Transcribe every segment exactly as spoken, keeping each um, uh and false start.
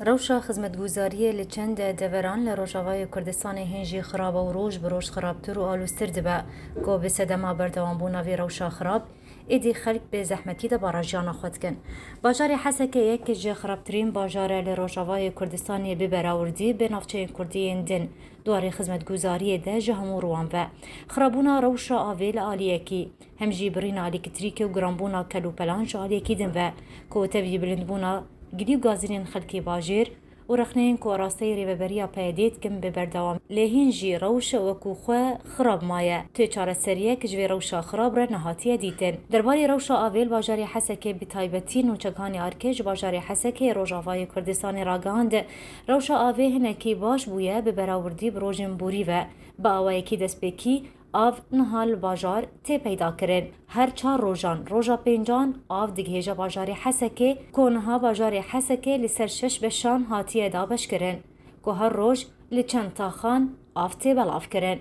Rewşa xizmetguzariyê li çend deveran li Rojavayê Kurdistanê hên jî xirab e û roj bi roj xirabtir û aloztir dibe, ku bi sedema berdewambûna vê rewşa xirab, êdî xelk bi zehmetî de bara jiyana xwe dikin. Bajarê Hesekê yek ji xirabtirîn bajar e li Rojavayê Kurdistanê, bi berawrdî bi navçeyên kurdî yên din di warê xizmetguzariyê de ji hemû rûwan ve. Xirabûna rewşa avê li aliyekî, hem jî birîna elektrîkê û giranbûna kelûpelan ji aliyekî din ve, ku tevî bilindbûna gilî û gazînên xelkê bajêr û rexneyên ku arasteyî rêveberiya P Y D'ê dikin bi berdewam. Lê hîn jî rewş wekû xwe xirab maye. Tê çareseriyek ji vê rewşa xirab re nehatiye dîtin. Derbarê rewşa avê li bajarê Hesekê, bi taybetî nûçeganê Arkê ji bajarê Hesekê Rojavayê Kurdistanê ragihand, rewşa avê hinekî baş bûye bi berawrdî bi rojên borî ve. Bi awayekî destpêkî, av niha li bajar tê peyda kirin. Her çar rojan, roja pêncan av digihêje bajarê Hesekê, ku niha bajarê Hesekê li ser şeş beşan hatiye dabeşkirin, ku her roj li çend taxan av tê belavkirin.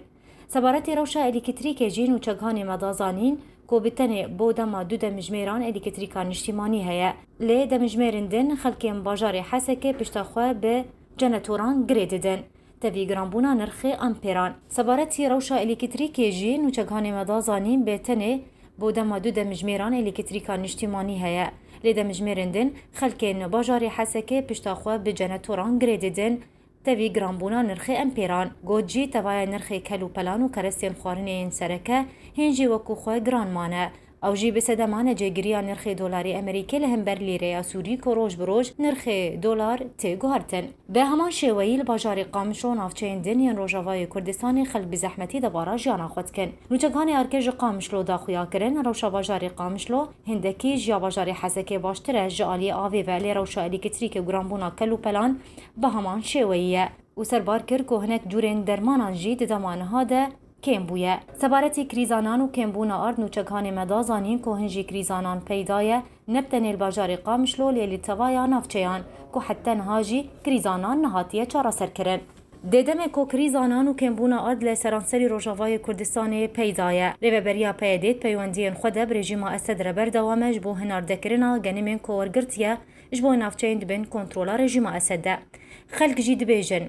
Sebaretî rewşa elektrîkê jî nûçeganê me da zanîn, ku bi tenê bo dema du demjimêran elektrîka niştîmanî heye. Lê demjimêrên din xelkên bajarê Hesekê pişta xwe bi cenetoran girê didin. Tevî giranbûna nirxê ampêran. Sebaretî rewşa elektrîkê jî nûçeganê me da zanîn, bê tenê bo dema du demjimêran elektrîka niştîmanî heye. Lê demjimêrên din xelkên bajarê Hesekê pişta xwe bi cenetoran girê didin. Tevî giranbûna nirxê ampêran. Got jî, tevaya nirxê kel û pelan û kerestên xwarinê yên sereke hên jî wekû xwe giran mane. Ew jî bi sedema necêgiriya nirxê dolarê Amerîkê li hember lîreya Sûrî, ku roj bi roj nirxê dolar tê guhertin. Bi heman şêweyî li bajarê Qamişlo, navçeyên din yên Rojavayê Kurdistanê xelk bi zehmetî de bara jiyana xwe dikin. Nûçeganê Arkê ji Qamişlo da xuya kirin, rewşa bajarê Qamişlo hindekî ji ya bajarê Hesekê baştir e ji aliyê avê ve, lê rewşa elektrîkê û giranbûna kel û pelan bi heman şêweyî ye û serbar kir ku hinek cûrên dermanan jî di dema niha de kêm bûye. Sebaretî krîzanan û kêmbûna ard nûçeganê me da zanîn ku hin jî krîzanan peyda ye, ne bi tenê li bajarê Qamişlo, lê li tevaya navçeyan, ku heta niha jî krîzanan nehatiye çareserkirin. Dê demê ku krîzanan û kêmbûna ard li seranserî Rojavayê Kurdistanê peyda ye, rêveberiya P Y D'ê di peywendiyên xwe de bi rejîma Esed re berdewam e ji bo hinardekirina genimên ku wergirtiye ji bo navçeyên di bin kontrola rejîma Esed de. Xelk jî dibêjin,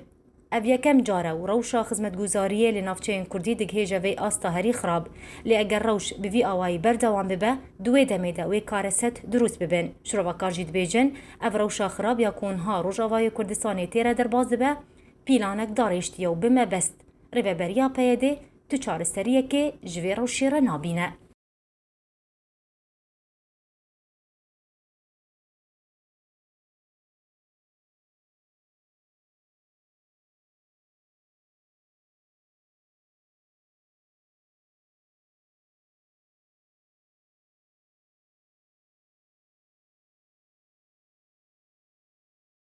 ev yekem car e û rewşa xizmetguzariyê li navçeyên kurdî digihêje vê asta herî xirab. Lê eger rewş bi vî awayî berdewam bibe, di wê demê de wê kareset dirust bibin. Şirovakar jî dibêjin, ev rewşa xirab ya ku niha Rojavayê Kurdistanê tê re derbas dibe, pîlanek darêştiye û bi mebest rêveberiya P Y D'ê tu çareseriyekê ji vê rewşê re nabîne.